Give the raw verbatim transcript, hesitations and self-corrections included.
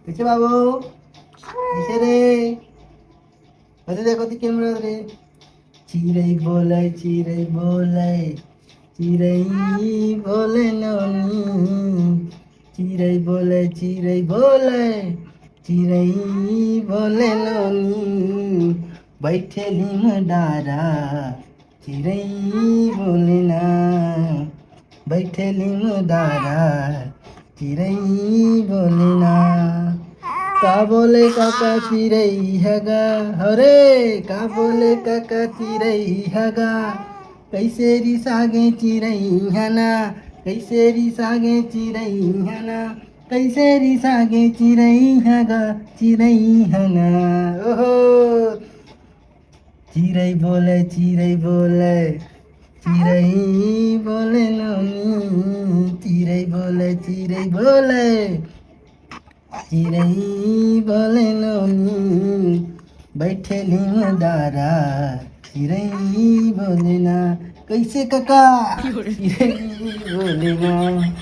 कैसे बाबू? कैसे रे? अरे देखो तो कैमरा रे। चिरई बोले, चिरई बोले, चिरई बोले नोनी। चिरई बोले, चिरई बोले, चिरई बोले नोनी। बैठे लीम डारा, चिरई बोले ना। बैठे लीम डारा, चिरई बोले ना। का बोले काका चिरई हगा, अरे का बोले काका चिरई हगा। कैसे रिसागे चिरई हना, कैसे रिसागे चिरई हना, कैसे रिसागे चिरई हगा, चिरई हना। ओहो। चिरई बोले, चिरई बोले, चिरई बोले नोनी। चिरई बोले, चिरई बोले, चिरई बोले नोनी। बैठे लीम डारा, चिरई बोले ना। कैसे काका? चिरई बोले ना।